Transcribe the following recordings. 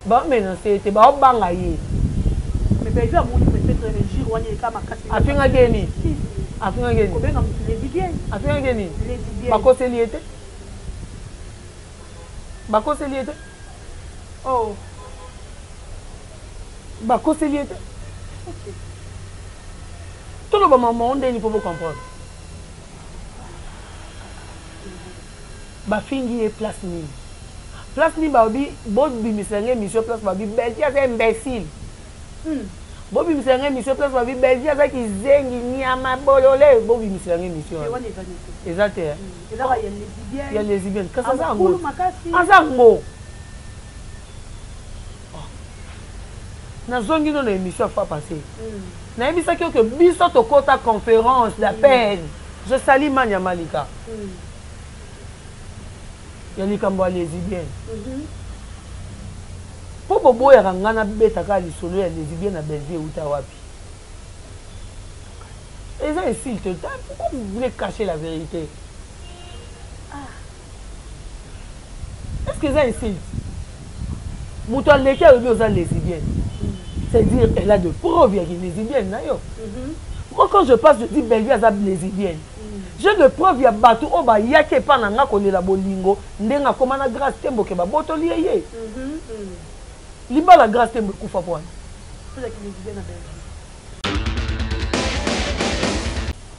Ba menacer ye te, bao banga ye. Mais Bellevue amoni peut-etre injure wana eleka makasi. Afingaki ye nini? Afingaki ye nini? Kobenga mutu lesbienne. Afingaki ye nini? Lesbienne. Bakoseli ye te? Bakoseli ye te? Oh. Bakoseli ye te? Okay. Toloba maman ndeni po bo comprendre. Bafingi ye place nini? Place nini balobi bobimisela nga emission place balobi Bellevue aza imbecile. Hmm. Bobimisela nga emission place balobi Bellevue aza kizengi nyama bolole bobimisela nga emission wana. Eza te. Hmm. Eza ya lesbienne. Ya lesbienne. Kasi aza yango. Aza yango. Oh. Nazongi no na émission fois passée. Hmm. Nayebisaki yo que biso tokota conférence d'appel. Hmm. Je salue Mania Malika. Hmm. Ya likambo ya lesbienne. Po boboyaka nga nabeta kaka lisolo ya lesbienne na Bellevue ewuta wapi? Eza insulte te. Pourquoi vous voulez cacher la vérité? Ah. Est-ce que eza insulte? Moto aleki alobi oza lesbienne. C'est-à-dire elle a de preuves ya ki lesbienne na yo. Moi quand je passe je dis Bellevue aza lesbienne. J'ai de preuves ya bato oyo bayaki epa na nga kolela bolingo ndenge akoma na Grace Tembo ke babotoli ye ye. Libala Grace Tembo ekufa po wana.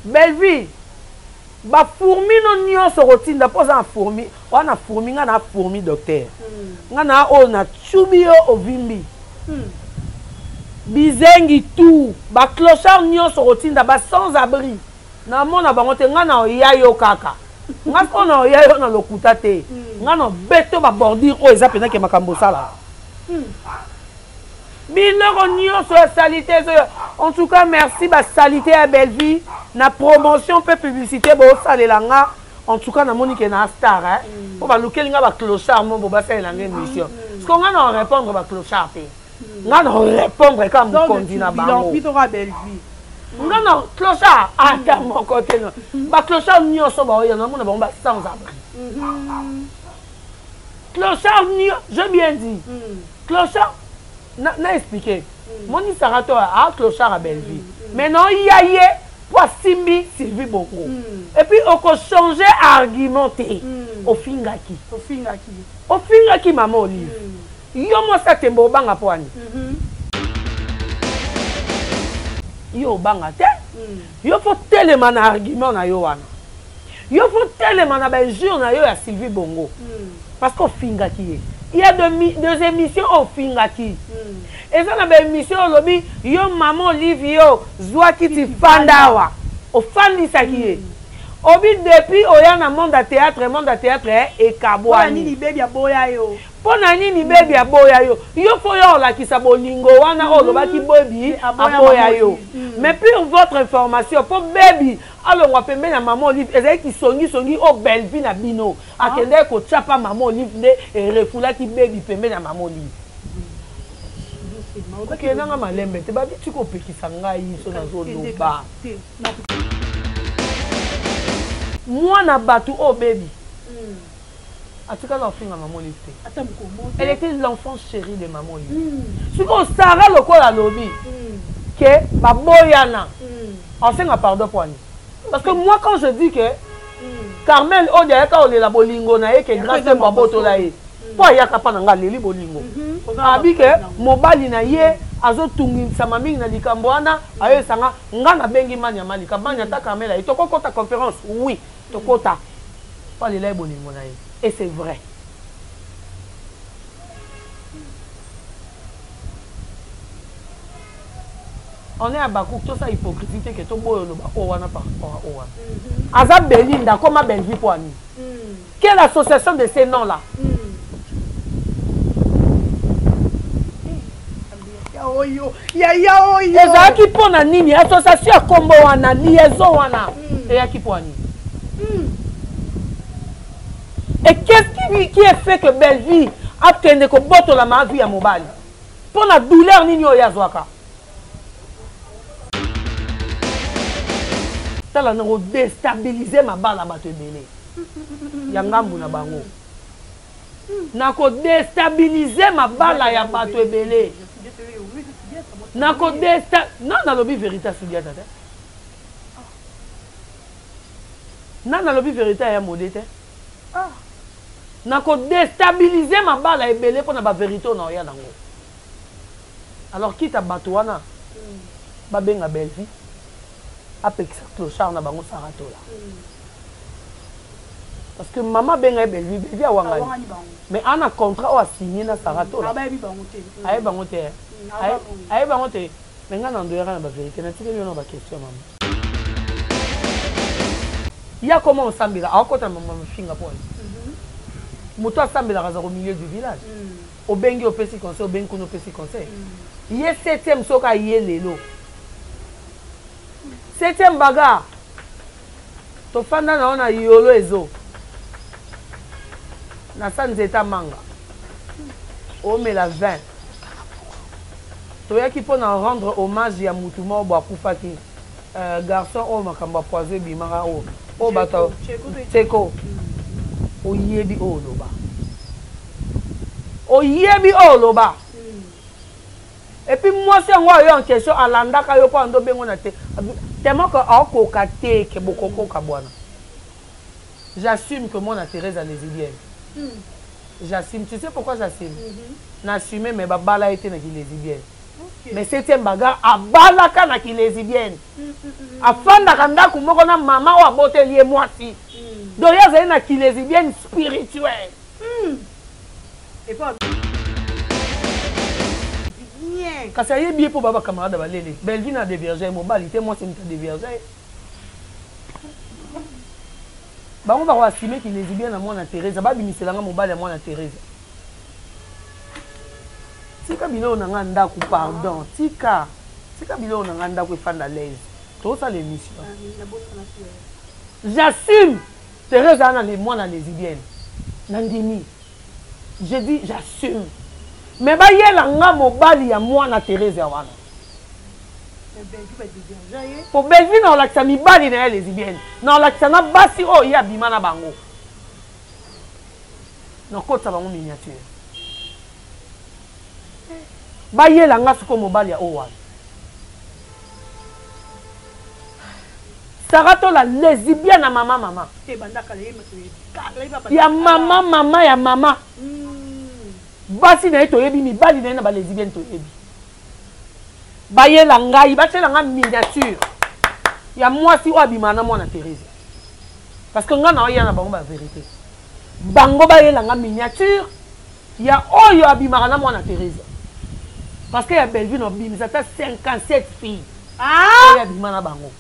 Bellevue ba fourmi no nyonso okotinda mpo oza na fourmi wana fourmi nga na fourmi docteur nga na oyo na tsubi yo ovimbi bizengi tout ba clochard nyonso okotinda ba sans abri namona bango te nga na oya yo kaka nga sikoyo na oya yo na lokuta te nga na obeto ba bordure oyo eza mpenza ke makambo osalaka biloko nyonso ya salite ezoya. En tout cas merci ba salite ya Bellevue na promotion mpe publicité bosalela nga. En tout cas namoni ke na star hein. Mpo balukeli nga ba clochard mo bo basalela nga émission. Parce que nga na répondre ba clochard te. Nga na répondre kaka mokonzi na bango. Nga na clochard ata moko te. Ba clochard nyonso baoya namona bango ba sans abri. Clochard nyo, j'ai bien dit. Clochard na, na expliquer. Moni Sarah to a clochard à Bellevue. Mais non ya ye po asimbi Sylvie Bongo. Et puis oko changer argument te. Ofingaki. Ofingaki. Ofingaki maman Olive. Yo mwasi ya tembe obanga po ani? Yo obanga te. Yo faut telema na argument na yo wana. Yo faut telema na ba injure na yo ya Sylvie Bongo. Parce que ofingaki ye. Il y a des émissions oyo ofingaki. Eza na ba émissions oyo olobi yo maman Olive yo zwa kiti fanda awa. Ofandisaki ye. Obi depuis oya na monde ya théâtre, monde ya théâtre ekabwani. Pona nini baby aboya yo? Pona nini baby aboya yo? Yo faut yo olakisa bolingo wana oyo olobaki baby aboya yo. Mais pour votre information, po baby alongwa pembeni ya maman Olive ezali kisongi songi oyo Bellevue na bino akendaki kotia pa maman Olive nde erefoulaki baby pembeni ya maman Olive. Okende nanga malembe te babi tika opekisa ngai so nazoloba. Mwana bato oyo baby atikala kofinga maman Olive te. Elle était l'enfant chéri de maman Olive. Sikoyo Sarah lokola alobi ke baboyana asenga pardon po ani? Parce que moi quand je dis que Carmel oyo ayaka olela bolingo na ye ke Grace Tembo abotola ye po ayaka pa na nga aleli bolingo abi ke mobali na ye azotungisama mingi na likambo wana ayebisa nga nga nabengi Mania Malika Mania ata Carmel aye tokokota conférence oui tokota po alela ye bolingo na ye et c'est vrai. On est Habacuc, tosala hypocrisie te que toboya oloba oyo wana par rapport à oyo wana. Aza Belinda, akoma Bellevue po ani? Quelle association de ces noms là? Yaya oyo. Ezalaki mpo na nini? Association ya kombo wana, liaison wana eyaki mpo ani? Et qu'est-ce qui est fait que Bellevue akende kobotola ma vie ya mobali? Mpo na douleur nini oyo azwaka? Tala na ko destabiliser mabala bato ebele ya ngambu na bango. Nako destabiliser mabala ya bato ebele. Nako desta non nalobi verite ya Sudiata te. Nani alobi verite ya mode te? Ah. Nako destabiliser mabala ebele mpo na ba verite oyo naoya nango. Alors quitte à bato wana babenga Bellevue apekisa clochard na bango Sarah Tola. Parce que maman abenga ye Bellevue, Bellevue awangani. Mais ana contrat oyo asigné na Sarah Tola. Ayebi bango te. Ayebi bango te. Ayebi bango te. Mais nga na ndoyaka na ba verite natikeli yo na ba question mama. Ye akoma osambela akota na mama mafinga po moto asambelaka azaka au milieu du village. Obengi opesi conseil, obengi kuna opesi conseil. Ye septième soki aye lelo. Septième bagarre. Tofanda na yo na yolo ezo. Na sa nzeta manga. Omela vin. Toyaki mpo na rendre hommage ya mutu moko bo akufaki. Euh, garçon oyo makambo ya poison ebimaka oyo. Oyo bato Tseko. Oyebi oyo oloba. Oyebi oyo oloba. Et puis mwasi yango ayo en question alandaka yo mpo ando bengo na te tellement que aokoka te ke bokokoka bwana. J'assume que mwana Thérèse a lesbienne. J'assume. Tu sais pourquoi j'assume? N'assume mais babala ye te na ki lesbienne. Mais septième bagarre abalaka na ki lesbienne. Afandaka ndako moko na mama oyo aboteli ye mwasi. Donc ye azali na ki lesbienne spirituelle. Kasi ayebi ye mpo ba bacamarade balele. Bellevue na devierge ye mobali te mwasi moto adevierge ye. Bango bako assumer ki lesbienne na mwana Theresa babimisela nga mobali ya mwana Theresa. Tika biloko na nga ndaku pardon tika tika biloko na nga ndaku efanda l'aise tozosala émission. J'assume Theresa ana le mwana lesbienne nandimi je dis j'assume mais bayela nga mobali ya mwana Theresa wana. Po Bellevue na olakisa mibali na ye lesbienne na olakisa na basi oyo ye abima na bango na kotisa bango miniature bayela nga sikoyo mobali ya oyo wana Sarah Tola lesbienne na mama mama ya mama mama ya mama basi na ye toyebi mibali na ye na ba lesbienne toyebi bayela ngai batiela ngai miniature ya mwasi oyo abimaka na mwana Therese parce que ngai naoya na bango ba verité bango bayela ngai miniature ya oyo abimaka na mwana Therese parce que ya Bellevue na obimisa ata 57 filles oyo abima na bango.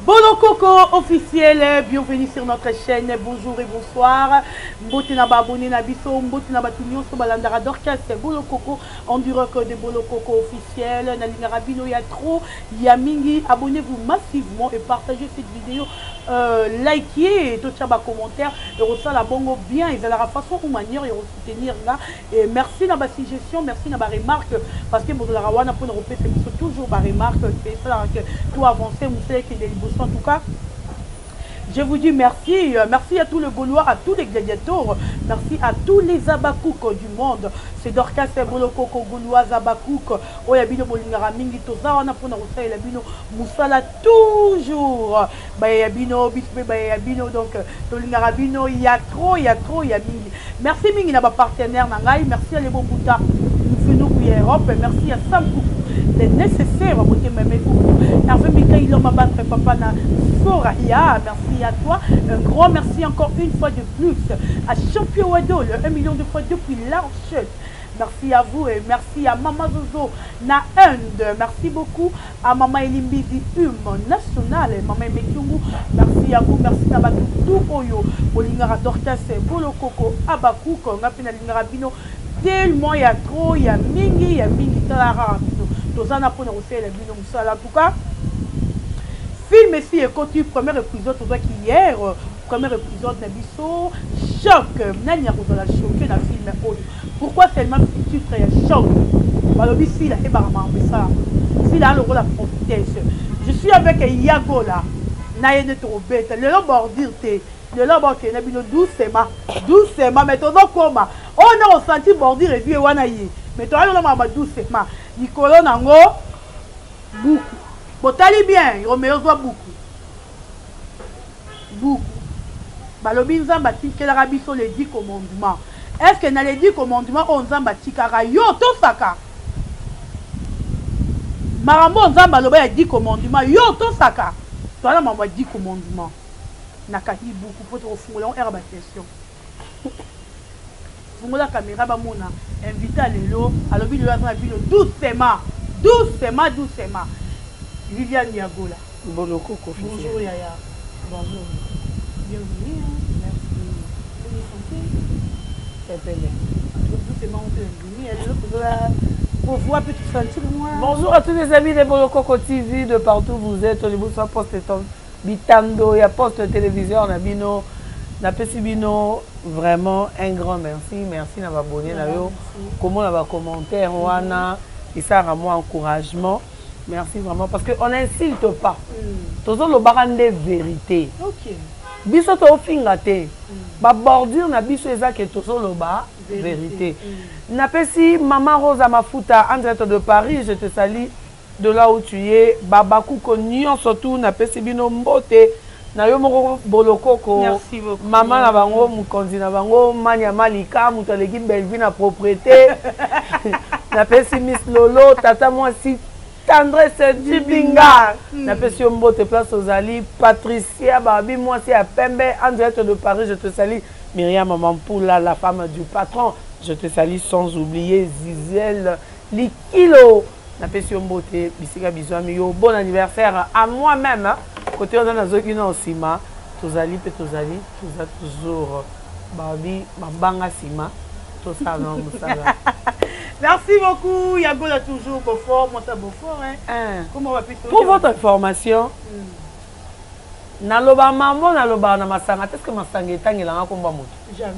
Bono Coco officiel, bienvenue sur notre chaîne. Bonjour et bonsoir. Mbote na ba abonné na biso, mbote na batu nyonso balandaka Dorcas Bono Coco en direct de Bono Coco officiel. Na lingaka bino ya trop, ya mingi. Abonnez-vous massivement et partagez cette vidéo. Likez et totia ba commentaires et rosala bongo bien ezalaka façon ou manière ya soutenir nga. Et merci na ba suggestions, merci na ba remarques parce que bozalaka wana pona kopesa biso toujours ba remarques esalaka que to avancer mosala ekende liboso. En tout cas, je vous dis merci. Merci à tous les Gaulois, à tous les gladiateurs. Merci à tous les Abakouk du monde. C'est Dorcas Bolokoko Gaulois Abakouk. Oya bino bolingaka mingi toza wana pona kosalela bino musala toujours. Baya bino biso pe baya bino donc tolingaka bino ya trop ya trop ya mingi. Merci mingi na ba partenaires na ngai. Merci à Lebo Mbuta Mfunu ya Europe. Merci à Sam Kuku le nécessaire à beauté meme Kuku. Hervé Mikaï l'homme à battre papa na Soraya. Merci à toi. Un grand merci encore une fois de plus à Champion Wado le 1 million de fois depuis La Rochelle. Merci à vous et merci à Mama Zozo na Inde. Merci beaucoup à Mama Elimbizi Hum National et Mama Emekyungu. Merci à vous, merci à batu tout oyo bolingaka Dorcas Bolokoko Abakouk nga pe na lingaka bino tellement ya trop ya mingi ya mingi tala kaka bino toza na pona kosalela bino mosala. En tout cas film esi ekoti premier épisode tozwaki hier, premier épisode na biso choc. Nani akozala choqué na film oyo? Pourquoi seulement titre ya choc? Balobi sila ebaka makambo esalama sila alokola prophétesse. Je suis avec Yagola. Na ye nde tokobeta lelo bordure te, lelo bakende bino doucement doucement, mais tozokoma oyo nde kosanti bordure ezwi wana ye, mais toyali na makambo doucement likolo nango buku. Botali bien, Romeo zwa buku buku. Balobi Nzambe atikelaka biso les 10 commandements. Est ce que na les 10 commandements oyo Nzambe atikaka yo tosaka makambo oyo Nzambe aloba ya 10 commandements, yo tosaka? Toza na makambo ya 10 commandements. Nakangi buku mpo tokofungola yango ere baquestion. Fungola caméra bamona invité ya lelo. Alobi lelo aza na bino doucement doucement doucement. Liliane Yagola. Bolokoko. Bonjour yaya. Bonjour. Bienvenue, hein. Merci. Bonne santé. Epele. Doucement on peut venir lelo tozola pour voir peut sentir moi. Bonjour à tous les amis de Bolokoko TV de partout où vous êtes. Olibu soit poste bitando ya poste téléviseur na bino. Napesi bino vraiment un grand merci. Merci na babonné na yo. Comment na ba commentaire wana esalaka mwa encouragement. Merci vraiment parce que on n'insulte pas. Tozolobaka nde vérité. Biso tofinga te. Ba bordure na biso eza ke tozoloba vérité. Napesi Mama Rosa Mafuta en direct de Paris, je te salue de là où tu es. Babakuko nyonso tu napesi bino mbote na yo moko Bolokoko. Merci beaucoup. Mama na bango, mokonzi na bango, Mania Malika, moto aleki Bellevue na propriété. Napesi Miss Lolo, tata mwasi Tendresse Dibinga. Napesi yo mbote place ozali. Patricia Babi mwasi ya pembe en direct de Paris, je te salue. Myriam Mampula, la femme du patron, je te salue, sans oublier Zizel Likilo. Napesi yo mbote bisika bizwami yo. Bon anniversaire à moi-même. Côté wana nazoki na nsima, tozali mpe tozali, toza toujours babi mabanga nsima, tosala na mosala. Merci beaucoup Yagola, toujours Beaufort, moi ça Beaufort, hein. Hein. Comment on va plus Pour votre information, naloba mambo naloba na masanga te, ce que masanga etangelanga komba moto. Jamais.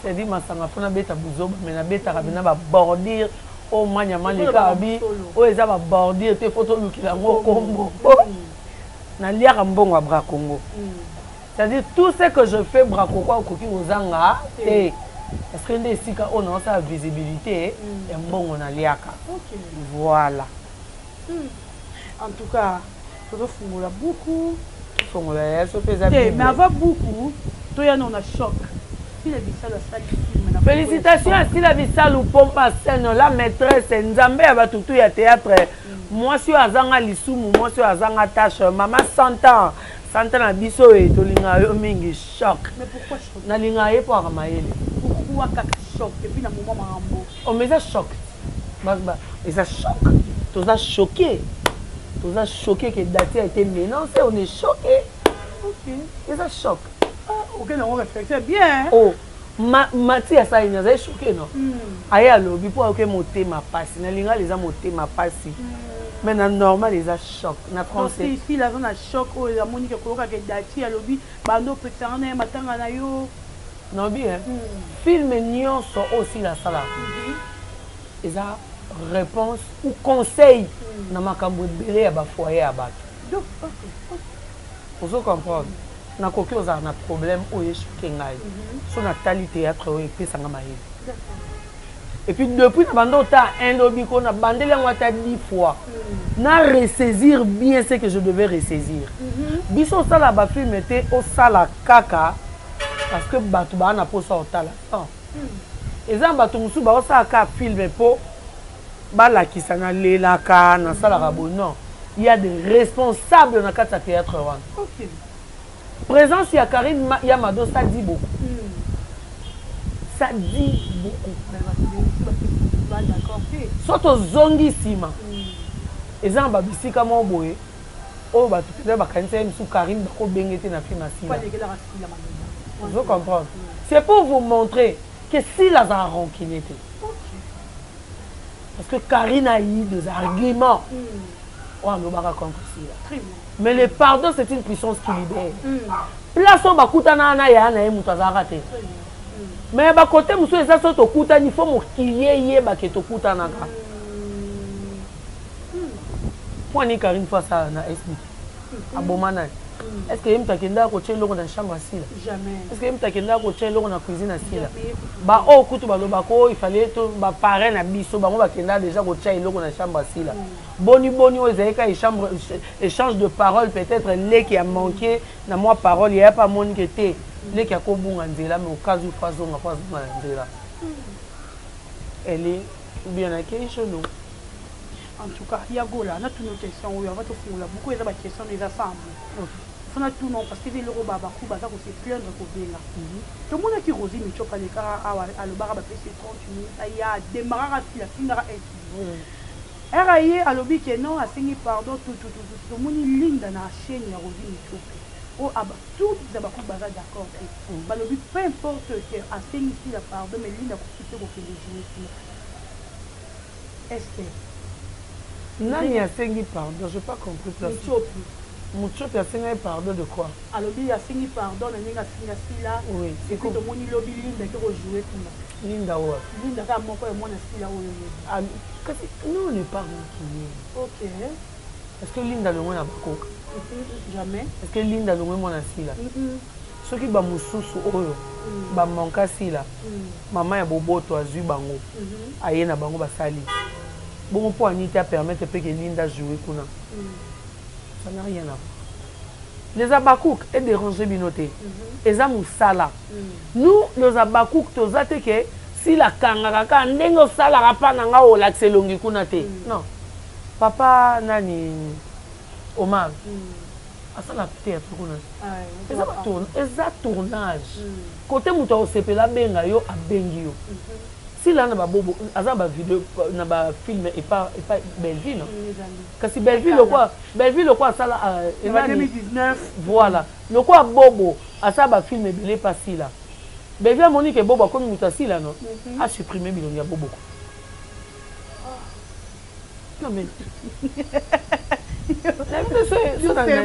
C'est-à-dire masanga fona beta buzoba, mais nabetaka bena ba bordure oyo manya maleka Ekolo abi solo. oyo eza ba bordure te, faut tolukela yango kombo. Naliaka mbongo ya Bracongo. C'est-à-dire tout ce que je fais, Bracongo akoki kozanga te, parce que nde esika oyo naosala visibilité ya mbongo naliaka. Voilà. En tout cas, tozofungola buku. Tofongola ya so mpe eza te, Bible. Mais avant buku, toya no na choc. Sila Bisalu asali film na Félicitations à Sila Bisalu, Pomba Scène, la maîtresse Nzambe ya batutu ya théâtre. Mwasi oyo azanga lisumu, mwasi oyo azanga tâche, mama 100 ans, 100 ans na biso oyo tolingaka yo mingi. Choc. Mais pourquoi choc? Nalingaka ye mpo aka mayele. Pourquoi kaka choc et puis na moment makambo? Oh, mais eza choc. Eza choc, toza choqué, toza choqué que Dati a été menacé, on est choqué. Eza choc. Ah, ok, nango réflexion bien, hein? Oh, Mati asali nini? Azali choqué, non? Aye alobi mpo ayoki motema pasi. Na lingala eza motema pasi, mais na normal eza choc na français. Sila aza na choc oyo amoni ke koyokaka Dati alobi bando opekisanga na ye matanga na yo. Naobi, hein? Film nyonso oyo Sila asalaka eza réponse ou conseil na makambo ebele ya bafoyer ya bato. Donc, ok. Ozo comprendre, nakoki ozala na problème oyo echoquer ngai, so natali théâtre oyo epesanga mayele. Et puis depuis na banda ota un lobi ko na bandeli yango ata 10 fois na ressaisir bien ce que je devais ressaisir. Biso osala bafilm te, osala kaka parce que bato baa na mposa otala. Non, eza na bato mosusu baosala kaka film mpo balakisa nalelaka, nasalaka boye. Non, il y a des responsables na kati ya théâtre wana. Présence ya Karine ya Mado, ça dit beaucoup, ça dit beaucoup. Mais bato mosusu ba d'accord te. So tozongi nsima, eza na babisika moko boye oyo bato peut-être bakanisa ye mosusu Karine bakobenge te na film ya Po Sila. alekelaka Sila maloba. Ozo comprendre, c'est pour vous montrer que Sila azala rancunier te, parce que Karine a eu des arguments oyo alobaka contre Sila. Très bien. Mais le pardon, c'est une puissance qui libère. Place oyo bakutana na yaya na ye, moto azalaka te, Très bien. mais bakote mosusu eza so tokutani, fo mokili eyebake tokutanaka. Mpo ani Karine fo asala na SB te? Aboma nani? Est ce que ye moto akendaka kotia eloko na chambre asila? Est ce que ye moto akendaka kotia eloko na cuisine asila? Baoyo kutu balobaka oyo ifale to baparrain na biso bango bakendaka déjà kotia eloko na chambre asila. Boni boni oyo ezali ka échange de parole, peut-être leki ya manqué na mwa parole, yaya mpe amoni ke te, leki akobunga nzela, mais au cas où fo azonga, fo azonga na nzela. Elle est bien akei chez nous. En tout cas, ya Gola, natuna question oyo avant tofungola buku. Eza baquestion no eza sambo. Fo natuna parce que eza eloko babaku baza kose plaindre, kobenga. Tomonaki Rosi Michopa alekaka awa, alobaka bapesi 30 minutes, aya ademaraka sila, afingaka esi ere ye alobi ke non, asengi pardon tutututu. Tomoni Linda na chaîne ya Rosi Michope oyo tout baku baza d'accord te. Balobi peu importe ke asengi sila pardon, mais Linda koki te kokende jouer kuna. Est-ce Nani asengi pardon? J'ai pas compris place. Michopi. Muchopi asengaki pardon de quoi? Alobi asengi pardon na ndenge afinga sila. Oui. Et puis tomoni lobi Linda ke kojouer kuna. Linda wapi? Linda kaka moko ya mwana sila oyo yebi. Kasi nous, on n'est pas rancunier. Est-ce que Linda longwe na bakoka? Jamais. Est-ce que Linda longwe mwana sila? Soki bamosusu oyo bamanka sila, mama ya boboto azwi bango, aye na bango, basali bongo mpo ani te apermettre mpe ke Linda joue kuna. Ça n'a rien à voir. Les Abakouk edérange bino te, eza mosala. Nous les Abakouk toza te ke sila akangaka kaka ndenge osalaka mpa na nga, olakisa elongi kuna te. Non, papa nani, Omar asala théâtre kuna, eza eza tournage. Kote moto akosepela abenga yo, abengi yo. Sila na babobo aza na bavideo na bafilm epa Belleville, non? Kasi Belleville lokwa, Belleville lokwa asala enani, voilà, lokwa bobo asala bafilm ebele epa Sila. Belleville amoni ke bobo akomi moto asila, no asupprime bilongi ya bobo. Non mais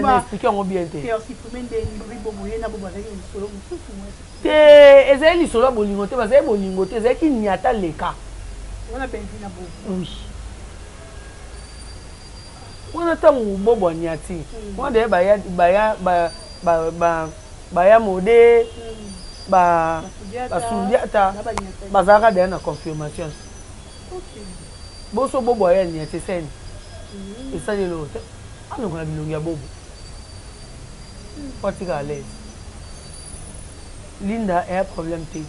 na explique yango bien te. Te, ezali lisolo ya bolingo te, bazali bolingo te, ezalaki niata leka. Oui, wana ntango bobo aniati wana daye baya baya baya mode basundiata bazalaka daya na confirmation. Boso bobo aya niati eseni esali eloko te, alongola bilongi ya bobo po atika à l'aise. Linda eya problème te.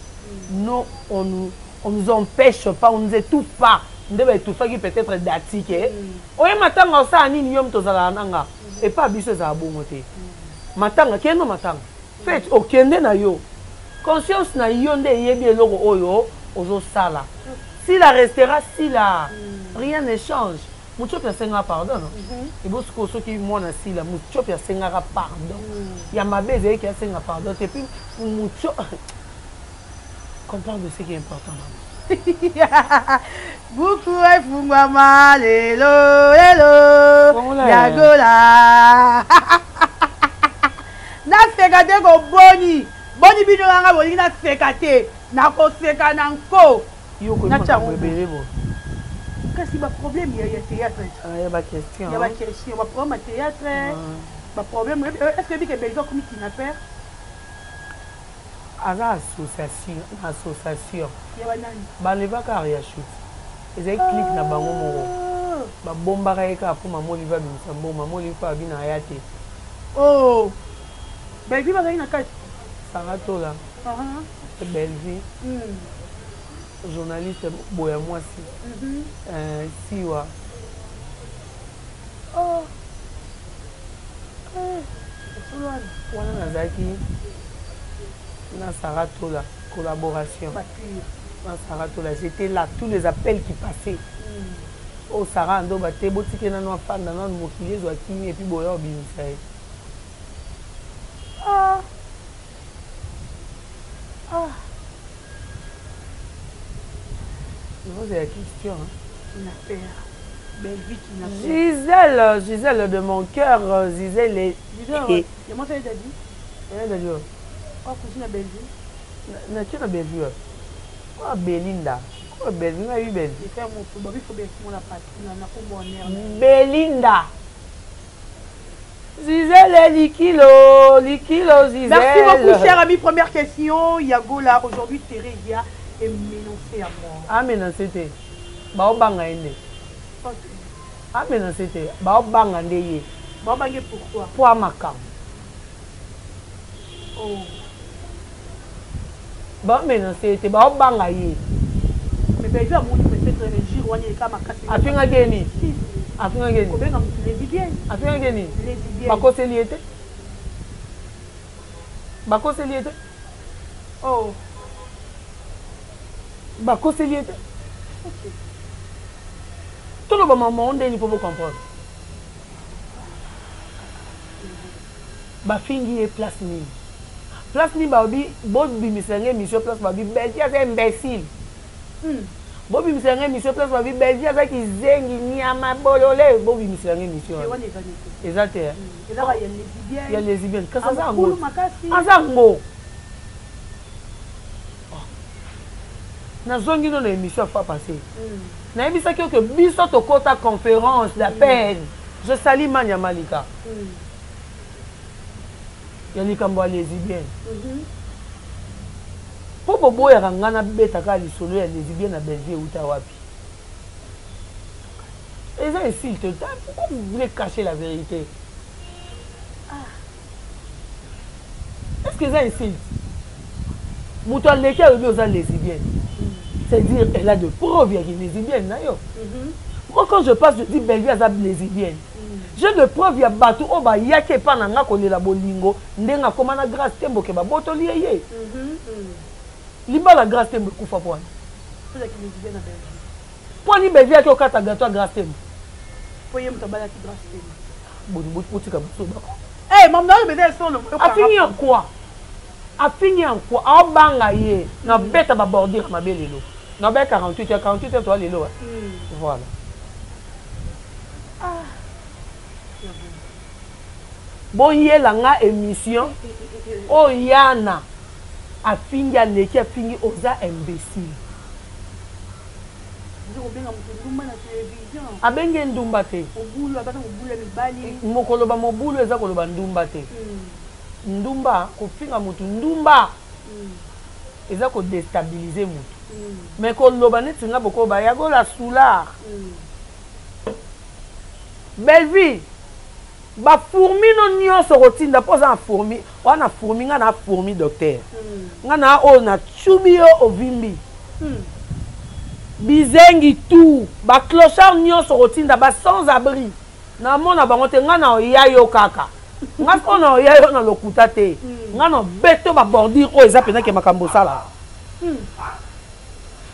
Non, on nous empêche pas, on nous étouffe pas nde baétouffaki peut-être dati ke oye matanga osala nini. Yo moto ozalaka nanga epa biso ezala bongo te. Matanga kendo, matanga fete okende na yo, conscience na yo nde eyebi eloko oyo ozosala. Sila restera Sila, rien ne change. Mutiopi asengaka pardon, no ebosiko soki mwana Sila Mutiopi asengaka pardon ya mabe ezalaki asenga pardon te. Puis Mutio, qu'on parle de ce qui est important. Buku efungwama lelo lelo ya Gola. Naseka te koboni boni bino nanga bolingi naseka te, nakoseka na nko. Ebele bo. Kasi baproblème ya théâtre. Ya baquestion. Ya baquestion, baproblème ya théâtre, baproblème. Est ce que ebike Belgique akomi kidnapper? Aza association na association. Ya banani? Balevaka Ariachut, ezali clique na bango moko, babombaka ye kaka mpo mama Olive abimisa mbongo. Mama Olive mpo abina aya te. Oh, Bellevue bazalaki na kati. Sara Tola, Bellevue, journaliste boya mwasi, Siwa. Oh. Wana nazalaki na Sara Tola, collaboration na Sara Tola. J'étais là, tous les appels qui passaient. Oyo Sara andoba te, botike nano afanda nano, mokili ezwa kimi et puis boya obimisa ye. Ah. Ah. Ozela question. Kidnapper. Bellevue kidnapper. Gisèle, Gisèle de mon cœur, Gisèle est Gisèle, ya mwasi aye dadi. Eh, dadi. Oh, cousine ya Bellevue. Natie na Bellevue wapi? Oyo Belinda. Oyo Bellevue, ngai yebi Bellevue. Frère moto, babi fo bien mona patrie na kombo honneur. Belinda. Gisèle Likilo, Likilo Gisèle. Merci beaucoup, cher ami. Première question. Yagola, aujourd'hui, Thérésia est menacée à mort. Ah, menacée, te. Baobanga ye nde. Ah, menacée te. Baobanga nde ye. Baobange pourquoi? Po makambo. Oh. Baomenace ye te, baobanga ye. Mais Bellevue amoni peut-être injure wana eleka makasi. Afingaki ye nini? Afingaki ye nini? Kobenga motu lesbienne. Afingaki ye nini? Lesbienne. Bakoseli ye te? Bakoseli ye te? Oh. Bakoseli ye te? Ok. Toloba mama ndeni mpo bocomprendre. Bafingi ye place nini? Place nini balobi bobimisela nga émission place balobi Bellevue aza imbécile. Bobimisela nga émission place balobi Bellevue aza kizengi nyama bolole bobimisela nga émission wana. Eza te. Eza ya lesbienne. Kasi aza ngo. Aza ngo. Nazongi no na émission ya fois passée. Nayebisaki yo que biso tokota conférence d'appel. Je salue Mania Malika. Ya likambo ya lesbienne. Mpo boboyaka nga nabeta kaka lisolo ya lesbienne na Bellevue euta wapi? Eza insulte. Pourquoi vous voulez cacher la vérité? Est-ce que eza insulte? Moto aleki alobi oza lesbienne. C'est-à-dire elle a de preuves ya lesbienne na yo. Moi quand je passe je dis Bellevue aza lesbienne. J'ai de preuves ya bato oyo bayaki epa na nga kolela bolingo ndenge akoma na Grâce Tembo ke babotoli ye ye. Libala Grâce Tembo ekufa po wana. Po ni Bellevue aki okata gâteau ya Grâce Tembo. Po ye moto abalaki Grâce Tembo. Boni botika biso bako. Eh, maman na yo solo. Afingi en quoi? Afingi en quoi? Aobanga ye na beta ba bordure mabe lelo. Na ba 48 heures, 48 heures toi lelo. Voilà. Ah. Boyela nga émission oyana afingi aleki afingi oza imbécile. Abenge ndumba te. Mokoloba mobulu eza koloba ndumba te. Ndumba kofinga mutu ndumba eza kodestabilize mutu. Mais koloba neti nga bokoba yagola soulard. Bellevue ba fourmi no nyonso kotinda mpo oza na fourmi wana fourmi nga na fourmi docteur nga na oyo na tsubi yo ovimbi bizengi tout ba clochard nyonso kotinda ba sans abri na mona bango te nga na oya yo kaka nga sikoyo na oya yo na lokuta te nga na obeto ba bordure oyo eza mpenza ke makambo osalaka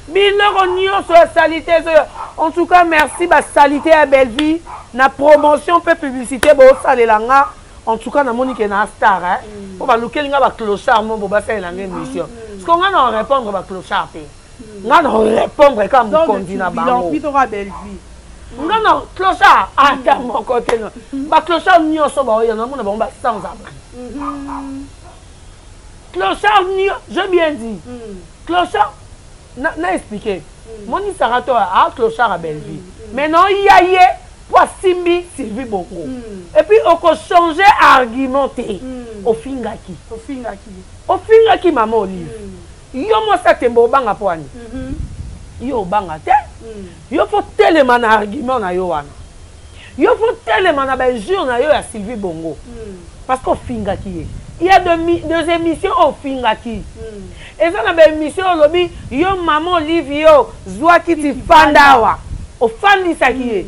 biloko nyonso ya salite ezoyo. En tout cas merci ba salite ya Bellevue na promotion pe publicité bosalela nga. En tout cas namoni ke na star hein po balukeli nga ba clochard mo bo basalela nga émission parce que nga na répondre ba clochard te nga na répondre ka mokonzi na bango nga na clochard ata moko te ba clochard nyonso baoya namona bango ba sans abri clochard nyo j'ai bien dit clochard na expliqué moni Sarah to a clochard à Bellevue mais non ya ye po asimbi Sylvie Bongo et puis oko changer argument te ofingaki ofingaki maman Olive yo mwasi atembo obanga po ani yo obanga te yo fo telema na argument na yo wana yo fo telema na ba injure na yo ya Sylvie Bongo parce que ofingaki ye. Il y a deux émissions ofingaki eza na ba émission olobi yo maman Olive yo zwaki ti fanda awa ofandisaki ye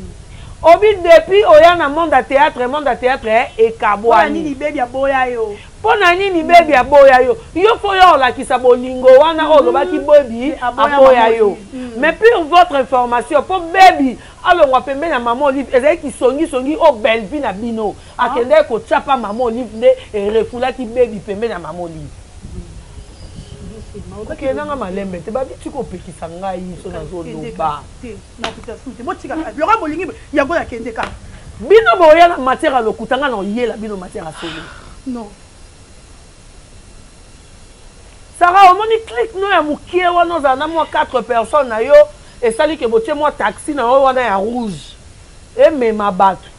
obi depuis oya na monde ya théâtre monde ya théâtre ekabwani nini bebi aboya yo pona nini bebi aboya yo yo fo yo olakisa bolingo wana oyo olobaki bebi aboya yo mais pour votre information po bebi alongwa pembeni ya maman Olive ezalaki kisongisongi oyo Bellevue na bino akendaki kotia pa maman Olive nde erefulaki bebi pembeni ya maman Olive. Okende nanga malembe te babi tika opekisa ngai so nazoloba bino boya na matière ya lokuta nga na oyela bino matière ya solo. Non. Sarah omoni clique no ya mukie wana ozala na mwa 4 personnes na yo esali ke botie mwa taxi na yo wana ya rouge emema bato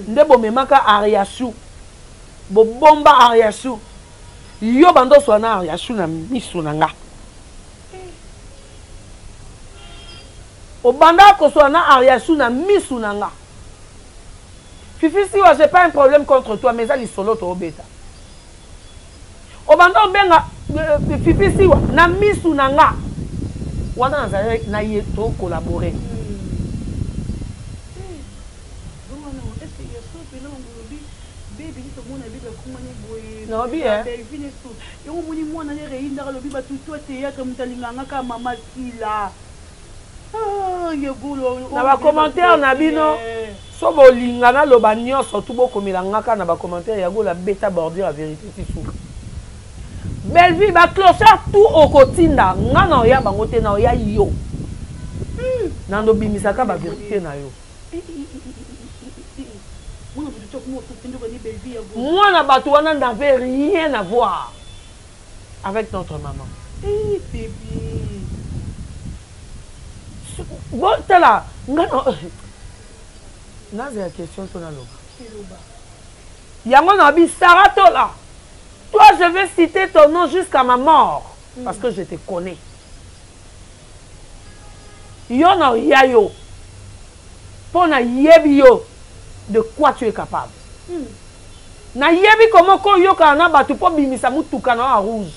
nde bomemaka Ariachou. Bobomba Ariachou. Yo banda oswa na Ariachou na misu na nga. Obanda koswa na Ariachou na misu na nga. Fifi Siwa, j'ai pas un problème contre toi, mais eza lisolo toobeta. Obanda obenga euh, Fifi Siwa na misu na nga. Wana nazali na ye to collaborer. Naobi eh. Yango omoni mwana ne reyindaka alobi bato to théâtre moto alinganga kaka mama sila. Ah, na bacommentaire na bino so bolinga naloba nyonso tu bokomela nga kaka na bacommentaire ya gola beta bordure ya vérité ti suka bellevue baclochard tout okotinda nga na oya bango te na oya yo hmm. nando bimisaka bavérité na yo mwana bato wana n'avait rien à voir avec notre maman. Eh, baby. Bon, tala, nga na nazela question to naloba. Yango na bi Sarah Tola. Toi, je vais citer ton nom jusqu'à ma mort mm. parce que je te connais. Yo na ya yo. Mpo na yebi yo de quoi tu es capable. Mm. Nayebi comment ko yokana na batu po bimisa mutuka na yo ya rouge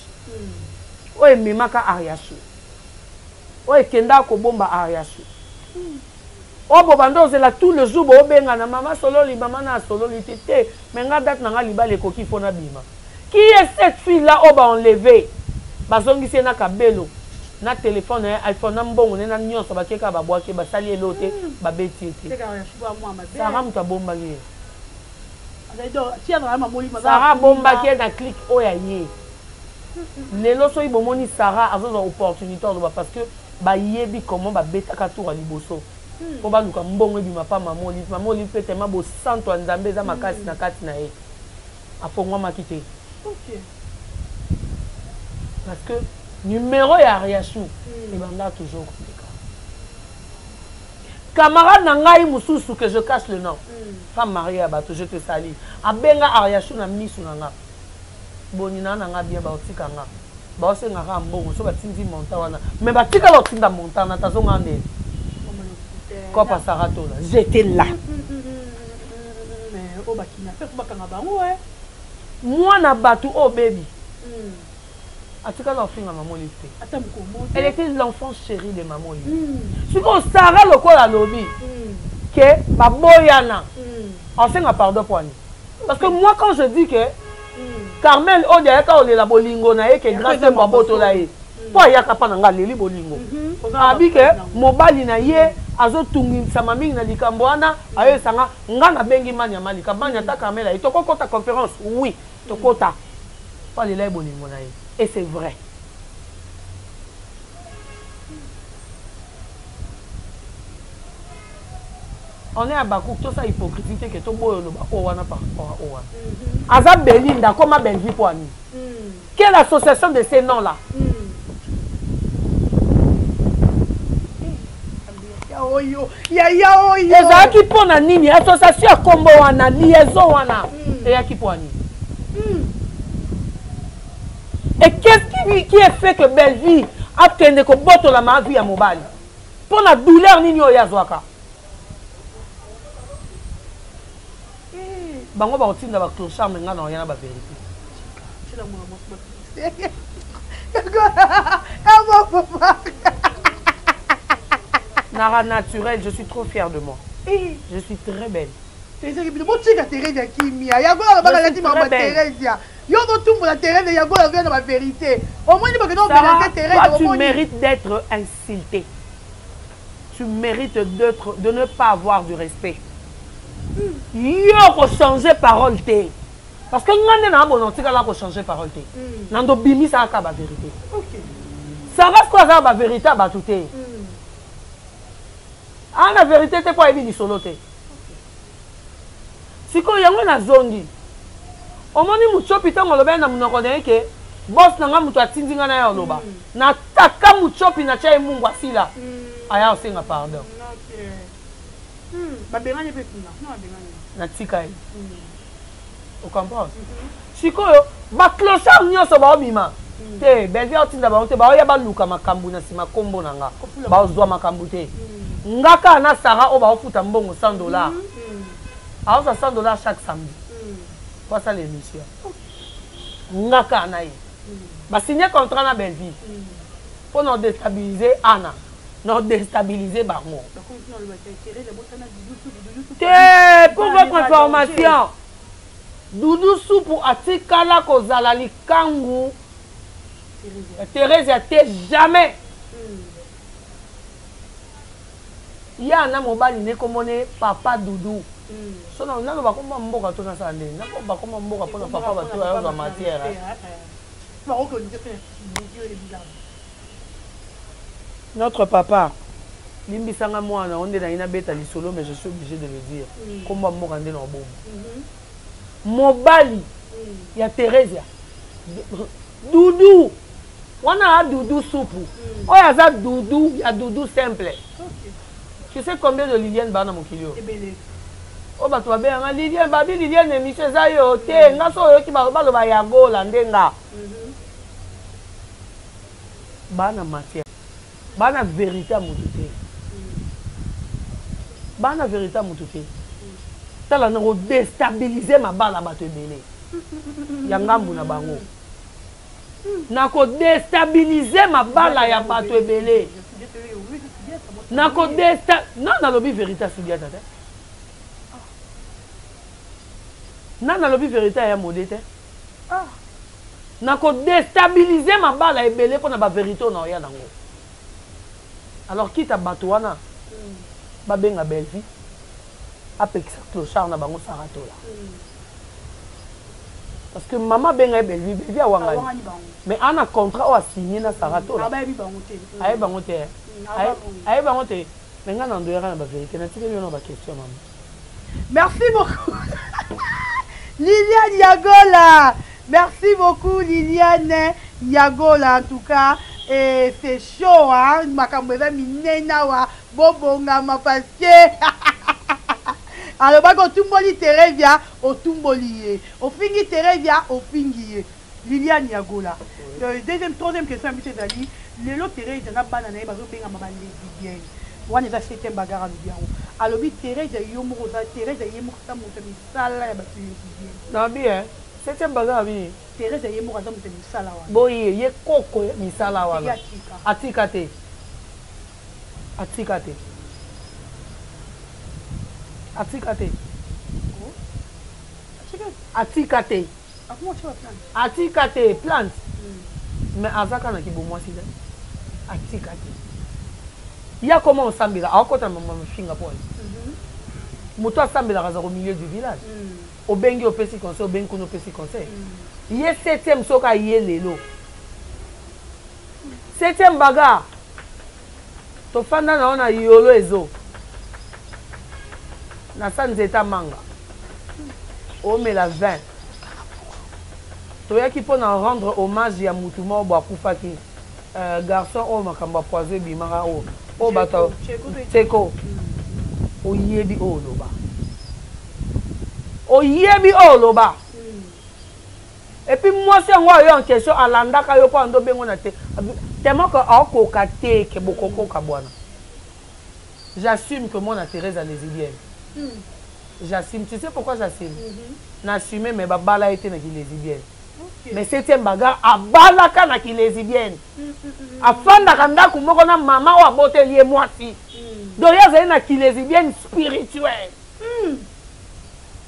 oyo ememaka Ariachou oyo ekendaka kobomba Ariachou oyo bobanda ozela tout le jour bobengana mama sololi mama na asololi te te mais nga date na nga libala ekoki faut nabima qui est cette fille là oyo ba enlever bazongisi ye na kabelo na telefone na ye iphone na mbongo ne na nyonso batie kaka babwaki ye basali ye eloko te babeti ye te Sarah moto abombaki ye Sarah abombaki ye na clique oyo ya ye. Lelo soki bomoni Sarah azozwa opportunité aloba parce que bayebi comment babetaka tour ya liboso mpo baluka mbongo ebima pa mama Olive. Mama Olive mpe tellement bosantu ya Nzambe eza makasi na kati na ye afongwamaki te. Parce que numero ya Ariachou ebanda toujours koleka. Camarade na ngai mususu que je cache le nom femme mariee ya bato je te salue abenga Ariachou na misu na nga boni na na nga bien baotika nga baosenga kaka mbongo so batindi montant wana mais batikala otinda montant na tazonga nde kopa Sarah Tola j'étais là mwana bato oyo baby atikala ofinga mama Olive te elle était l'enfant chéri de mama Olive mm. sikoyo Sarah lokola alobi mm. ke baboyana mm. asenga pardon po ani parce que moi quand je dis que mm. Carmel oyo ayaka olela bolingo na ye ke grâce mbo abotola ye mpo ayaka mpa na nga aleli bolingo mm-hmm. abi ke mobali na ye azotungisama mingi na likambo wana ayebisa nga nga nabengi mania malika mania ata Carmel aye tokokota conférence oui tokota po alela ye bolingo na ye et c'est vrai on est Habacuc tosala hypocrisie te ke toboya oloba oyo wana par rapport à oyo wana mhm. aza Belinda akoma Bellevue mpo ani mm. quelle association de ces noms là mm. oyo yaya oyo ezalaki mpo na nini association ya nkombo wana liaison wana mm. eyaki mpo ya nini mm. et qu'est-ce qui, qui est fait que Bellevue akende kobotola ma vie ya mobali mpo na douleur nini oyo azwaka hmm. bango bakotinda baclochard me ngai na oya na baverité Nara naturel, je suis trop fière de moi. Je suis très belle. botika Theresia kimia yango alobaka alati makambo ya Theresia yo ozotumbola Theresia yango azoya na baverité omoni bakende obenate Theresia tu mérites d'être insulté tu mérites d'être de ne pas avoir du respect yo okochange parole te parce que nga nde naa bona otikala kochange parole te mm. na ndo bimisaka kaka baverité sara sikoyo aza na baverité ya bato te mm. aa na verité te mpo ayebi lisolo te sikoyo yango nazongi omoni mutsopi ntango alobaki na monoko na ye ke bos na nga moto atindi nga na ye oloba mm. nataka mutsopi natya ye mungu asila aya osenga pardon natika ye. Ocomprendre? Sikoyo baclochard nyonso baobima mm. te, Bellevue aotinda bango te, baoya baluka makambo na nsima nkombo na nga, bazwa makambo te. Nga kaka na Sara oyo baofuta mbongo 100 $, aozwa 100 $ chaque samedi po asala émission. Nga kaka na ye basigne contrat na Bellevue mpo na odéstabiliser Ana, na odéstabiliser bango te. Pour votre information, Dudu Supu atikala kozala likangu Theresia te, jamais. Ye ana mobali ne komone papa Dudu. So nano bakoma mboka to nasala ndeni bakoma mboka mpona papa bato ayozwa matière. Notre papa, limbisanga mwana o nde nayi nabeta lisolo, mais je suis obligé de le dire. Kombo ya mboka nde na obomba. Mobali ya Theresia, Dudu wana, a Dudu Supu oyo aza Dudu ya Dudu simple. Tu sais combien de Liliane baa na mokili oyo? Oyo bato babenganga Liliane, babi Liliane, émission eza yo te. Nga so oyoki baloba Yagola nde nga baa na matière, baa na vérité ya motu te, baa na vérité ya motu te. Tala, na kodéstabiliser mabala bato ebele ya ngambu na bango, na kodéstabiliser mabala ya bato ebele, na kodesta na nalobi vérité asudiata te, na nalobi vérité aya mode te, na kodéstabiliser mabala ebele mpo na bavérité oyo na oya nango. Alors kita bato wana babenga Bellevue apekisa clochard na bango Saratola, parce que mama abenga ye Bellevue, Bellevue awangani, mais ana contrat oyo asigné na Saratola, ayebi bango te, ayebi bango te. Mais ngai na ndoyaka na bavérité, natikeli yo na baquestion, mama. Merci beaucoup, Liliane Yagola. Merci beaucoup, Liliane Yagola. En tout cas, et c'est chaud, hein. Makambo eza minene awa, bobongama parce que alobaki otumboli Theresia, otumboli ye, ofingi Theresia, ofingi ye. Liliane Yagola. Deuxième, troisième question ya biso ezali: lelo Theresia na bana na ye bazobengama balesbienne. Wana eza septième bagarre. Alobi yango, alobi Theresia yo moko oza, Theresia ye moko aza moto ya misala ya bato lesbienne. Nabi septième bagarre abi. Theresia ye moko aza moto ya misala wana. Boye ye koko ya misala wana atika te, atika te, atika te, atika te, atika te plante, mais aza kaka na kibomwasi te, atika te. Ya koma osambela, aokota na mama mafinga mpo ani moto asambelaka azaka au milieu du village. Obengi, opesi conseil, obengi kuna, opesi conseil. Ye septième, soki aye lelo septième bagarre, tofanda na yo na yolo ezo na sa nzeta manga, omela 20. Toyaki mpo na rendre hommage ya mutu moko bo akufaki, garçon oyo makambo ya poison ebimaka, oyo oyo bato teko. Oyebi oyo oloba, oyebi oyo oloba. Et puis mwasi yango oyo en question alandaka yo mpo ando obengo na te, tellement que aokoka te ke bokokoka bwana. J'assume que mwana Thérèse a lesbienne. J'assume. Tu sais pourquoi j'assume? Naassume, mais babala ye te na kilesbienne. Mais septième bagarre abalaka na kilesbienne, afandaka ndako moko na mama oyo aboteli ye mwasi. Donc ye azali na kilesbienne spirituelle.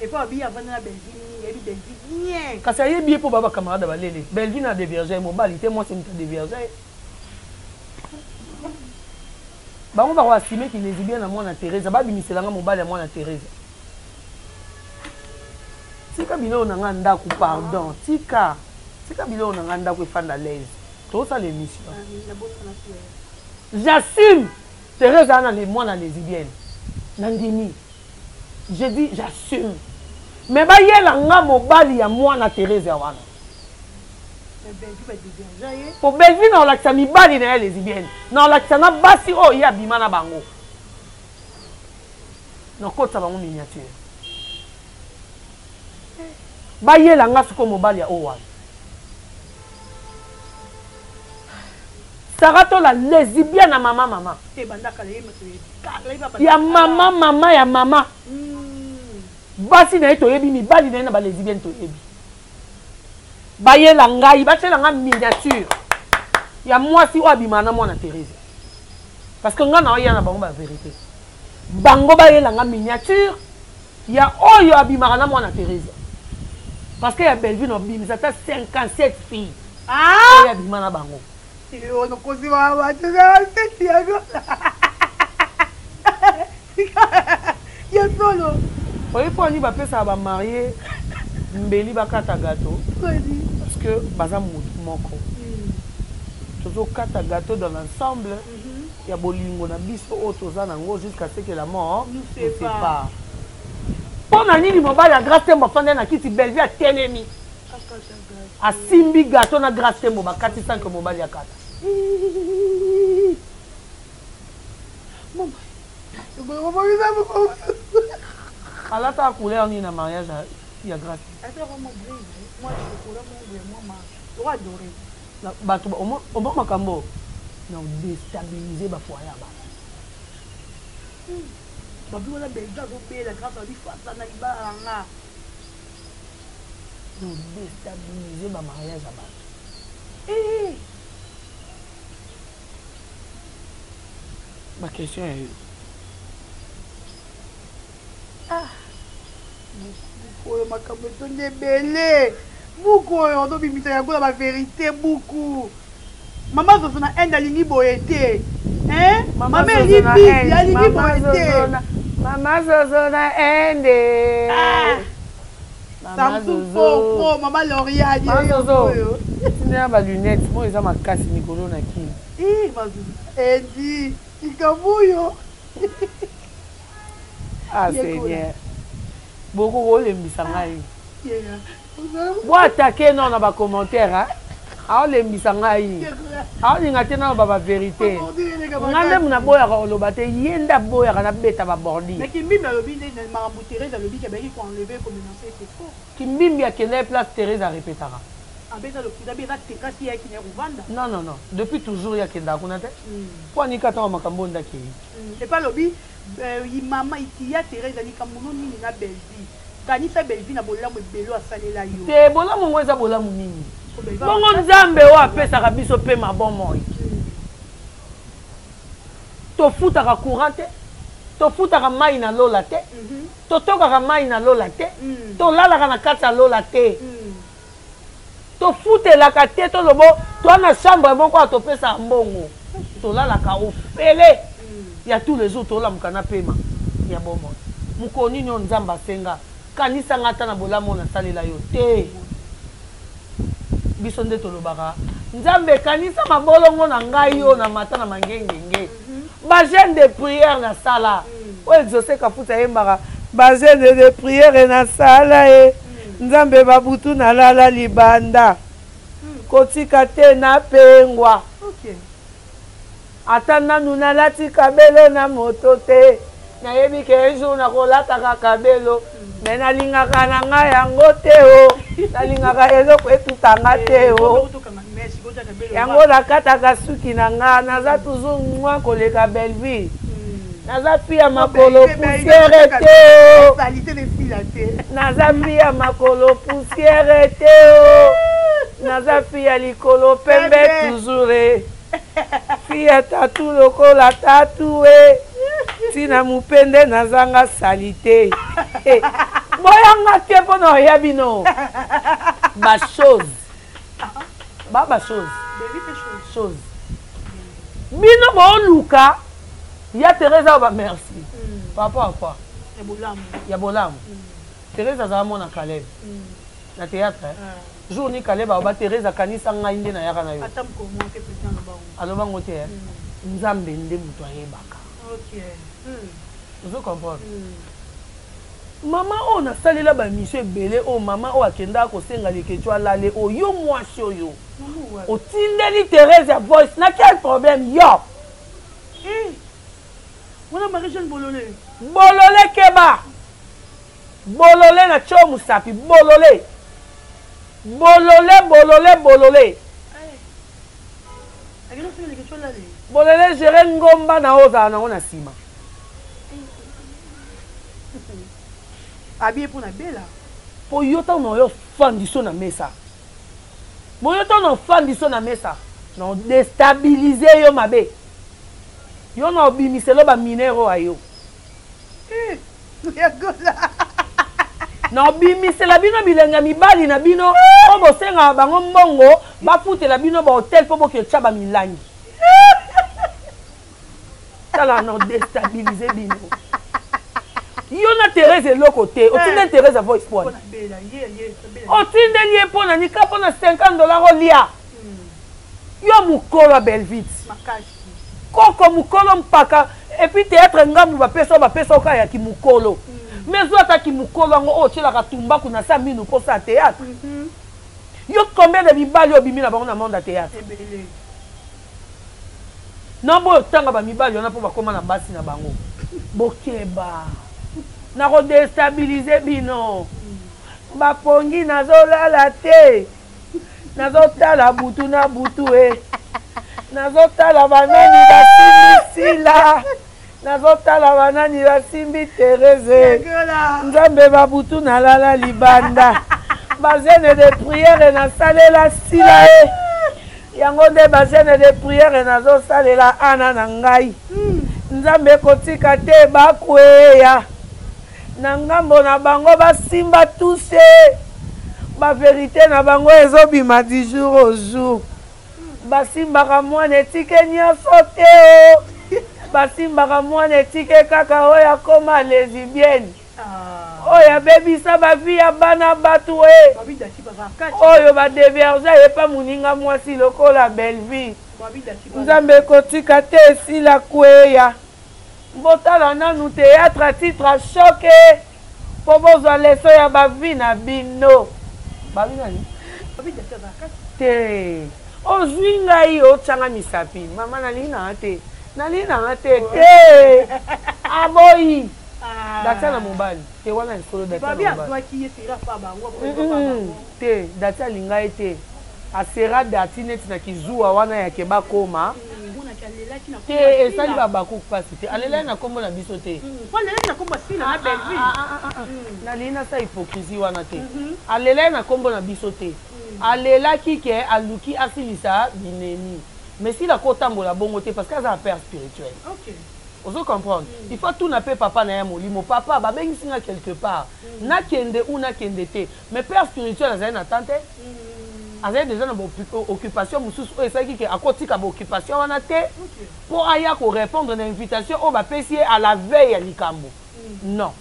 Epo abi avanda na Bellevue mingi, ayebi Bellevue bien. Kasi ayebi ye mpo ba bacamarade balele. Bellevue na dévierge ye mobali te, mwasi moto adévierge ye. Bango bakoassume kilesbienne na mwana Therese, babimiselanga mobali ya mwana Therese. Tika biloko na nga ndako, pardon, tika, tika biloko na nga ndako efanda l'aise, tozosala émission. J'assume, Thérèse aza na mwana lesbienne, nandimi. Je dis j'assume, mais bayela nga mobali ya mwana Thérèse ya wana. Po Bellevue na olakisa mibali na ye lesbienne, na olakisa na basi oyo ye abima na bango, nakotisa bango miniature. Bayela nga sikoyo mobali ya oyo wana. Sarah Tola lesbienne na mama mama. Ya mama mama ya mama. Basi na ye toyebi, mibali na ye na ba lesbienne toyebi. Bayela ngai, batiela ngai miniature ya mwasi oyo abimaka na mwana Therese. Parce que ngai naoya na bango ba verite. Bango bayela ngai miniature ya oyo abimaka na mwana Therese. Parce que ya Bellevue na obimisa ata 57 filles. Ah! Oyo abima na bango. Yo nokosi ba ba 57 yango. Ya solo. Oyebi mpo nini bapesaka ba marie mbeli bakata gâteau? Parce que baza motu moko. Tozokata gâteau dans l'ensemble ya bolingo na biso oyo toza nango jusqu'à ce que la mort nous sépare. Mpo na nini mobali ya Grace Tembo afandaki na kiti, Bellevue atelemi asimbi gâteau na Grace Tembo bakati sans que mobali akata? Alataka couleur nini na mariage ya Grace? Bato omo makambo na destabiliser ba foyer ya bato. Babi wana Bellevue azobela grâce à bifasa na libala na nga. Na destabiliser ba mariage ya bato. Eh. Ba question ya yo. Ah. Buku oyo makambo etondi ebele. Buku oyo ozobimisa yango na ba verite buku. Mama Zozo na Inde alingi boye te. Hein? Mama Eli Bibi alingi boye te. Mama Zozo na Inde. Ah. Samsung 4 Pro, Mama L'Oréal. Mama Zozo. Tindela ba lunettes, moi eza makasi mikolo na kini. Ih, Mazozo. Endi, likambo oyo. Ah Seigneur. Boko kolembisa ngai. Bo attaquer non na ba commentaire hein. Aolembisa ngai. Aolinga te naloba ba verite. Ngai nde muna boyaka koloba te, ye nde aboyaka nabeta ba bordure. Mais Kimbimbi alobi nde makambo Thérèse alobi ke bayaki ko enlever ko menacer c'est faux. Kimbimbi akendaki place Thérèse a repetaka. Abeta lokuta bi eza kasi ye ayaki na ye kovanda. Non non non, depuis toujours ye akendaka kuna te. Po anika ntango makambo oyo nde akei. Epa alobi mama ya Thérèse likambo no nini na Bellevue. Kanisa Bellevue na bolamu ebele asalela yo. Te bolamu ngo eza bolamu nini? Bongo Nzambe oyo apesaka biso pema bomoi. Tofutaka courant te, tofutaka mai na lola te, totokaka mai na lola te, tolalaka na kati ya lola te. Tofutelaka te, tolobo toa na chambre moko ya topesaka mbongo. Tolalaka ofele ya tous les jours, tolamuka na pema ya bomoi. Mokolo nini oyo Nzambe asenga kanisa nga ata na bolamu oyo nasalela yo te. Biso nde tolobaka Nzambe kanisa mabolongo na ngai oyo na mata na mangengenge. Ba jeûne de prière nasala. Oyo Exaucé Kafuta ayembaka ba jeûne de prière nasala e Nzambe babutu nalala libanda kotika te napengwa. Ata nanu nalati kabelo na moto te, nayebi ke un jour nakolataka kabelo, mais nalingaka na ngai yango te o, nalingaka eloko etuta nga te o. Yango nakataka suki na nga, naza toujours mwa koleka Bellevue. Naza fille ya makolo poussière te o. Naza fille ya makolo poussière te o. Naza fille ya likolo pembe toujours e. Fille ya tatu lokola tatu e. Tina mupende nazanga salite. Boyanga te mpo na oya bino. Ba chose. Ba ba chose. Chose. Bino boluka ya Thérèse ba merci. Par rapport à quoi? Ya bolamu. Ya bolamu. Thérèse azala mwana Caleb. Na théâtre. Jour ni Caleb aloba Thérèse akanisa ngai nde nayaka na yo. Aloba ngo te. Nzambe nde moto ayebaka. Ozo comprendre? Mama oyo nasalela ba émission ebele oyo mama oyo akendaka kosenga Leketchou alale oyo yo mwasi oyo otindeli Thérèse ya voice na quel problème yo? Wana Marie-Jeanne Bolole. Bolole keba. Bolole na tio musapi bolole. Bolole bolole bolole. Bolole gere ngomba na oyo ozala nango na nsima. Abiye mpo na bela. Mpo yo ntango na yo ofandiso na mesa. Boyo ntango na ofandiso na mesa na odestabilize yo mabe. Yo na obimiselo ba mineur oyo ayo. Eh, yagola. Na obimisela bino bilenge ya mibali na bino oyo bosengaka bango mbongo bafutela bino ba hotel mpo boke tya ba milangi. Tala na odestabilize bino. Yo na Therèse eloko te. Otindeli Therèse ya voice pona. Otindeli ye pona nika pona 50 dollars olia. Yo mukolo ya Belvite. Koko mukolo mpaka et puis théâtre ngambu bapesa yo bapesa yo kaka ya kimukolo. Mais zwa ata kimukolo yango oyo otielaka tumbaku na sa minu mpo sa théâtre. Yo combien de mibali obimi na bango na monde ya théâtre? Na boyo tanga ba mibali wana mpo bakoma na basi na bango. Bokeba. Nako destabiliser bino. Bapongi nazolala te. Nazotala butu na butu e. Nazotala banani basimbi sila. Nazotala banani basimbi Therese. Nzambe babutu nalala libanda. Ba jeûne de prière nasalela sila e. Yango nde ba jeûne de prière nazosalela ana na ngai. Nzambe kotika te bakweya. Na ngambo na bango basimba touche. Ba verite na bango ezobima du jour au jour. Basimbaka mwana etike nyonso te o. Basimbaka mwana etike kaka oyo akoma lesbienne. Oyo abebisa ba vie ya bana bato e. Oyo ba devierge ye pa moninga mwasi lokola Bellevue. Nzambe kotika te esila kweya. Botala nanu théâtre à titre à choc po bozwa leçon ya ba vie na bino. Babi nani? Te. Ozwi ngai otyanga misapi. Mama nalingi nanga te. Nalingi nanga te. Te. Aboyi. Datia na mobali. Te wana lisolo Datia na mobali. Te, Datia alinga ye te. Asera Dati neti na kizuwa wana ya ke bakoma. Te, esali ba Habacuc pasi te. Alelaki na kombo na biso te. Nalingi nasala hypocrisie wana te. Alelaki na kombo na biso te. Alelaki ke aluki asilisa binemi. Mais Sila akotambola bongo te parce que aza na père spirituel. Ozo comprendre? Il faut atuna pe papa na ye ya molimo. Papa, babengisi nga quelque part. Nakende ou nakende te. Mais père spirituel azali na temps te. Azali déjà na ba occupation mosusu oyo esalaki ke akotika ba occupation wana te po aya ko répondre na invitation oyo bapesi ye à la veille ya likambo. Non.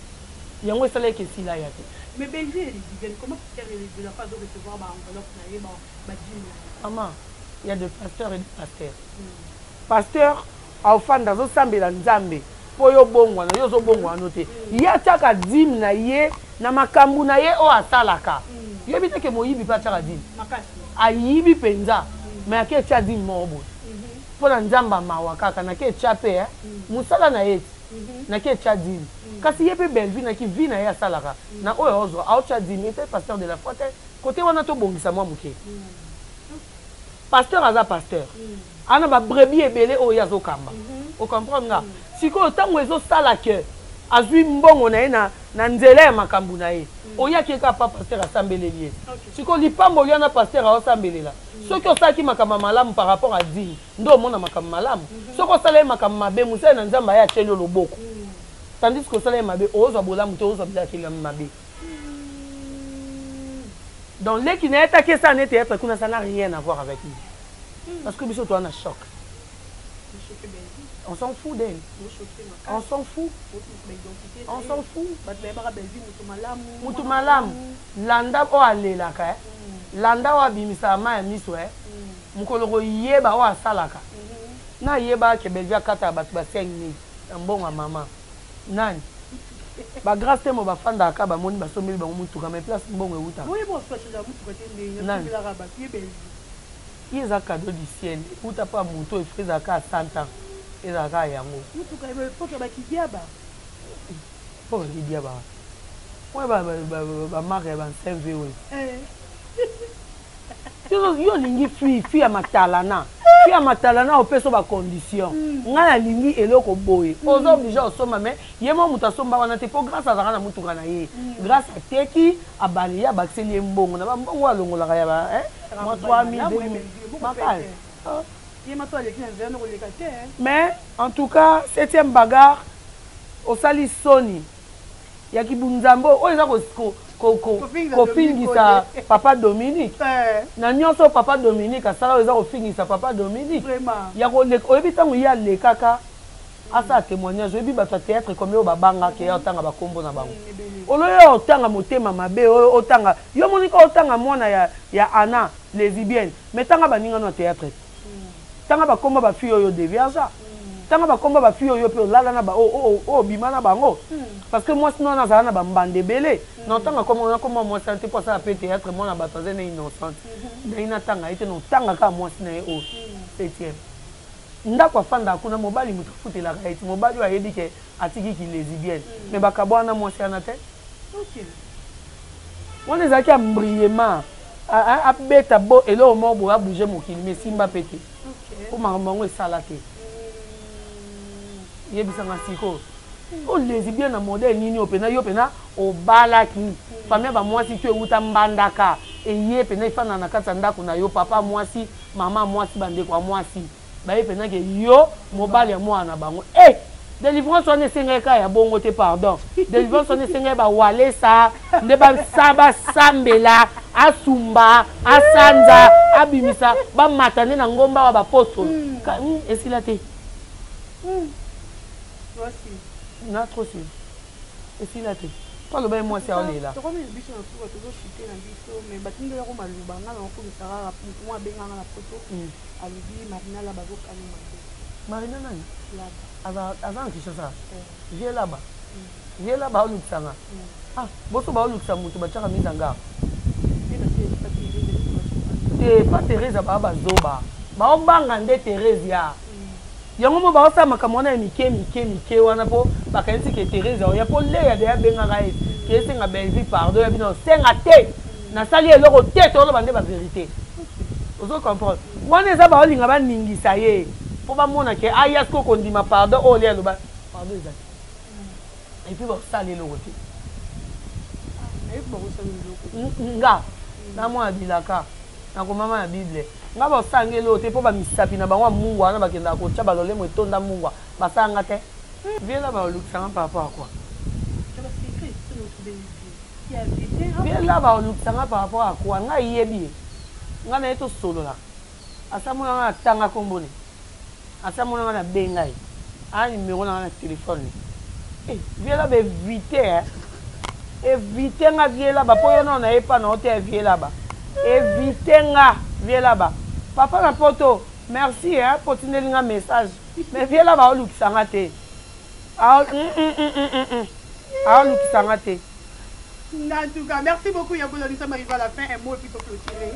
Yango esalaki ke Sila aya te. Mais Bellevue elle est divine, comment Pierre de la fois azo recevoir ba enveloppe na ye, ba ba dime na ye? Maman, il y a des pasteurs et des pasteurs. Pasteur aofanda azosambela Nzambe po yo obongwana, yo ozobongwana no te. Ye atiaka dime na ye na makambu na ye oyo asalaka. Yoyebi te ke moyibi pe atiaka dime? Ayibi penza mais ake tia dime moko boye. Pona Nzambe ya mawa kaka nake tia pe eh musala na ye ti nake tia dime. Kasi ye pe Bellevue na ki vie na ye asalaka na oyo aozwa aotia dime ye pe pasteur de la foi te. Cote wana tobongisa mwa muke. Pasteur aza pasteur. Ana ba brebis ebele oyo ye azokamba. O comprendre nga? Sikoyo tango ezo sala que azui mbongo na ye na na nzela ya makambu na ye. Oyaki ye kaka pa pasteur asambeleli ye. Sikoyo lipamboli wana pasteur aosambelela. Soki osalaki makambo ya malamu par rapport à dime nde omona makambo malamu. Soki osala ye makambo mabe mosali na Nzambe aye atieli yo loboko. Tandis que osala ye mabe ozwa bolamu te ozwa bilakeli ya mabe. Donc leki na ye taki esala neti être kuna ça n'a rien à voir avec nous. Parce que biso toza na choc. On s'en fout d'elle. On s'en fout. On s'en fout. Mutu malamu. Landa oyo alelaka eh. Landa oyo abimisaka mayi ya miso eh. Mokolo koyeba oyo asalaka. Na yeba ke Bellevue akataka batu ba 5000 na mbongo ya mama. Nani? Ba grace temo bafandaka kaka bamoni basombeli bango mutuka mais place mbongo ewutaka. Nani? Ye eza cadeau du ciel ewuta pa mutu oyo faut ezala kaka 100 ans ezala kaka yango. Po ba kidiaba oyo ba marque ya ba ancien vieux oyo. Yo olingi fille, fille ya matalana. Fille ya matalana opesa ba condition. Nga nalingi eloko boye. Oza oblige osomba mais ye moko moto asomba wana te po Grace azalaka na mutuka na ye. Grace ateki abali ye abakiseli ye mbongo na ba mbongo oyo alongolaka ya ba eh mwa 3000 2000 makasi. Mais en tout cas septième bagarre osali soni. Ya kibunzambe oyo eza kofingisa papa Dominique eh. Na nyonso papa Dominique asala oyo eza kofingisa papa Dominique ya koleka. Oyebi ntango ye alekaka asala témoignage, oyebi bato ya théâtre combien oyo babangaka ya otanga bakombo na bango? Oloyo otanga motema mabe oyo otanga yo monika otanga mwana ya Anna lesbienne, mais tanga baninga no ya théâtre, tanga bakombo bafille oyo deviergea, tanga bakombo bafille oyo mpe olala na oyo obima na bango, parce que mwasi no wana azala na bambanda ebele. Na otanga kombo na kombo mwasi wana te, mpo asala mpe théâtre, mwana bato aza na innocente naye, natanga ye te. Na otanga kaka mwasi na ye oyo septième ndako afandaka kuna, mobali moto afutelaka ye ti mobali oyo ayebi ke atiki ki lesbienne, mais bakabwana na mwasi wana te. Wana ezalaki embriement, abeta bo eloko moko boye abouge mokili, mais esimba mpe te mpo makambo yango esala te. Yebisanga sikoyo, o lesbienne na modèle nini oyo mpena yo mpena obalaki? Famille ya bamwasi to ewuta Mbandaka, eye mpena efandaka na kati ya ndako na yo, papa mwasi, mama mwasi, bandeko ya mwasi baye mpena ke yo mobali ya mwana na bango. E délivrance wana esengaki kaka ya bongo te, pardon. Délivrance wana esengaki bawalesa nde basambela, asumba, asanza, abimisa, bamata nde na ngomba wa bapostolo. Esila te na trop sur esila te mpo aloba ye mwasi aolela. Tokomi na biso na suka, tozoshite na biso, mais batindelako maloba nga na okomisa kaka motu moko abenganga na poto, alobi Marina Laba azokana mabe. Marina nani? Laba aza na Kinshasa. Vie Laba, vie Laba aolukisanga. Ah, boso baolukisa motu batiaka mise en garde te, pa Therese baa bazoba, baobanga nde Therese ya yango mo baosala makambo wana ya mike mike mike wana, mpo bakanisi ke Therese oya, mpo Leya de abengaka ye ke esenga Bellevue pardon ya bino, osenga te, nasali eloko te, toloba nde bavérité. Ozo comprendre? Wana eza baolinga baningisa ye mpo bamona ke aya siko kondima pardon oyo Leya aloba. Pardon eza te, et puis baosala eloko te. Nga na mwana bilaka nakomama na Bible, nga baosala nga eloko te, mpo bamisapi na bango ya mungwa wana bakendaka kotya balolemo etonda mungwa, basala nga te. Viela baolukisanga par rapport à quoi? Viela baolukisanga par rapport à quoi? Nga yebi ye, nga na ye tosololaka, asamona nga natanga kombone, asamona nga nabenga ye aa numero na nga na telefone. Eh, viela baevite eh. Evite nga viela ba, mpo yo nao na ye pa na yo te. Viela ba evite nga, viela ba papa na poto, merci eh, mpo tindeli nga message, mais viela ba olukisa nga te, aolukisa nga te. En tout cas, merci beaucoup Yabola. Nous sommes arrivés à la fin. Un mot et puis pour clôturer.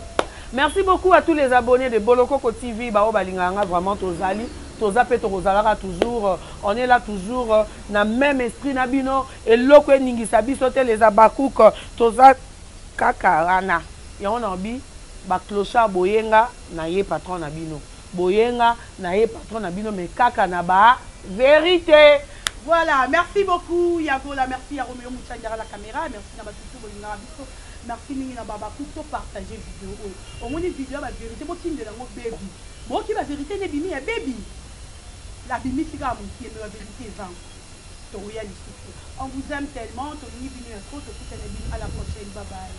Merci beaucoup à tous les abonnés de Bolokoko TV. Bao balinganga vraiment tozali. Toza pe tokozalaka toujours. On est là toujours na même esprit na bino. Eloko eningisa biso te, les abakouk. Toza kaka wana. Yango na bi ba clochard boyenga na ye patron na bino. Boyenga na ye patron na bino, mais kaka na ba vérité. Voilà, merci beaucoup Yagola, merci à Roméo Mouchandara la caméra, merci na batutu bolingaka biso, merci mingi na baba pour partager vidéo oyo. Omoni vidéo ba vérité botindela yango baby. Boki ba vérité ne bimi ya baby. La bimi sika mokie mais ba vérité eza. Tokoya lisusu. On vous aime tellement, tolingi bino ya trop, tokutana bino à la prochaine. Bye bye.